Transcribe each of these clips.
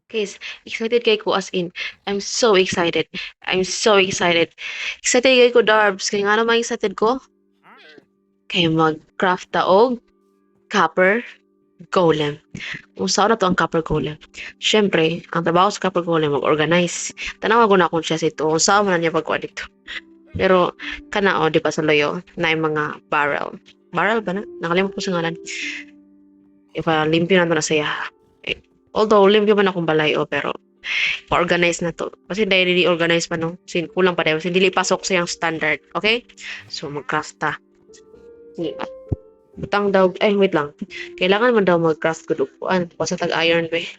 Guys, excited kay ko, as in. I'm so excited. I'm so excited. Excited kay ko, Darbs. Kay nga naman excited ko? Kay mag-craft ta og copper golem. Kung saan na to ang copper golem? Siyempre, ang trabaho sa copper golem, mag-organize. Tanawa ko na kung siya sa ito. Kung saan man na niya pagkuha dito. Pero, kana o, di ba sa loyo, na yung mga barrel. Barrel ba na? Nakalimot ko sa ngalan. Ipa-limpyo na to na siya. Eh, although, limpyo man akong balay, o, pero, pa-organize na to. Kasi dahil dili organize pa, no? Sin, kulang pa dahil. Kasi dili pasok sa iyang standard. Okay? So, mag-craft ta. Sige. Butang daw, ay, wait lang. Kailangan man daw mag-craft ko dukuan. Basta tag-iron ba eh.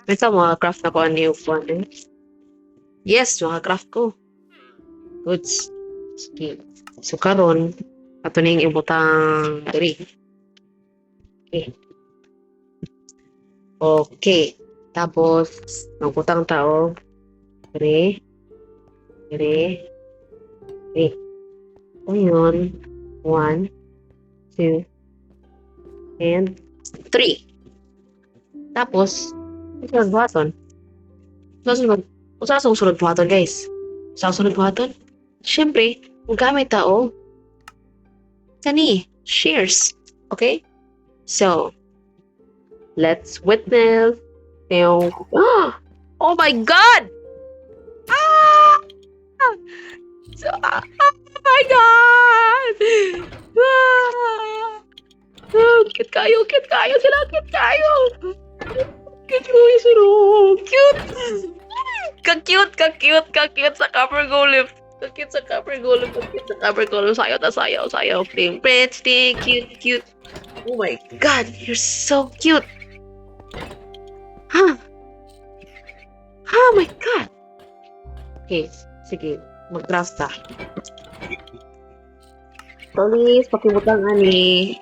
Minsan mga craft na ko ang new kuan eh. Yes, mga craft ko. Goods. Sige. So karon ato ning ibutang diri. Okay. Okay. Tapos magbutang tao diri. Diri. Diri. Ayun. 1, 2, and 3. Tapos, ito ang buhaton. Usa sa sunod buhaton, guys. Sa sunod buhaton, siyempre, gamit tao kani, shears. Okay? So, let's witness. Oh my God! Ah! So, ah, oh my God! Ah! Oh, cute kayo sila, cute kayo! Cute kayo sila, cute! Ka-cute, ka-cute, ka-cute sa copper golem. Ka-cute sa copper golem, ka-cute sa copper golem. Sayaw ta, sayaw, sayaw. Pling, pretty, cute, cute. Oh my God, you're so cute. Huh? Oh my God. Okay, sige. Mag-craft ta. Please, pakibutang ani.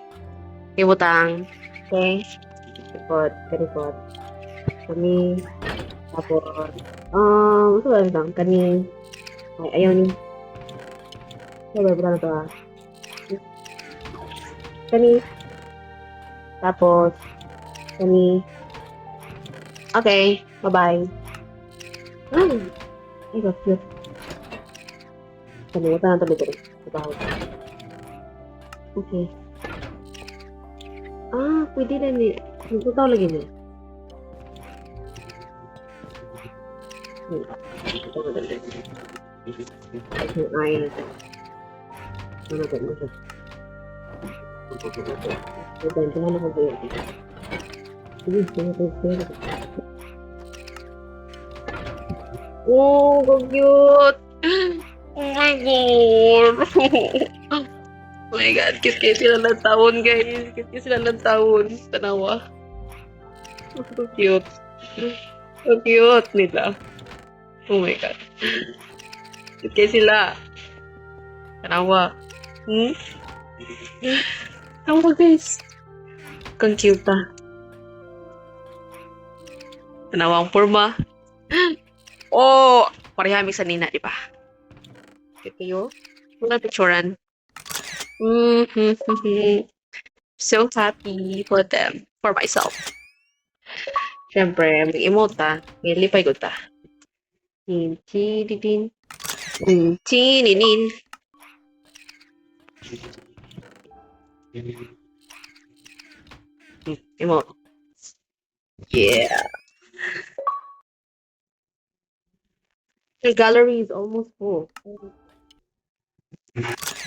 Pakibutang. Okay. Karipot, karipot. Kani. Tapos, ito ba lang? Kani. Ay, ayaw ni. Ito ba, butang na to ah. Kani. Tapos, kani. Okay, bye-bye. Ay, ay, cute. Kalimutan na ito dito. Bye. Okay. Ah, pwede na ni. Nagtutaw lagi niya. Ito na dito. Ay, na ito. Ano ito? Ano ito? Ito, ito na ako ba. Sige, sige, sige. Oh, so cute! Oh my God! Oh my God, cute kayo sila ng taon, guys. Cute kayo sila ng taon. Tanawa. So cute. So cute nila. Oh my God. Cute kayo sila. Tanawa. Hmm? Tanawa, guys. Kang cute ah. Tanawa ang forma. Oh, pareha mi sa nina, di ba? Cute kayo. Mga picturean. So happy for them, for myself. Siyempre, mag-emote ta. May lipay ko ta. Tin, tin, tin, tin, tin, tin. Emote. Yeah. Your gallery is almost full.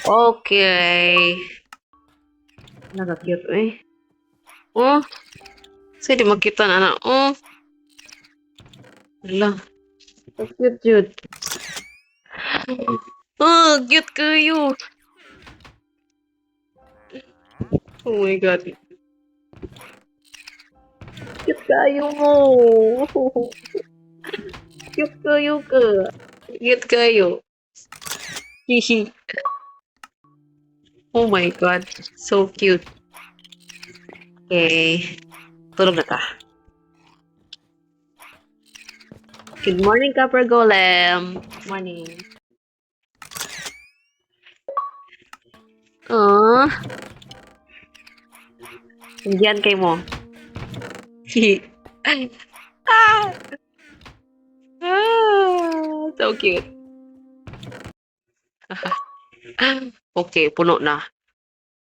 Okay. Naka-cute eh. Oh. Sige, di makita na na. Oh. Hala. Cute, cute. Oh, cute kayo. Oh my God. Cute kayo mo. Cute kayo ka. Cute kayo. Hihi. Oh my God. So cute. Okay. Tulog na ka. Good morning, Copper Golem. Morning. Aww. Indian kay mo. Ah! Ah, so cute. Okay, puno na.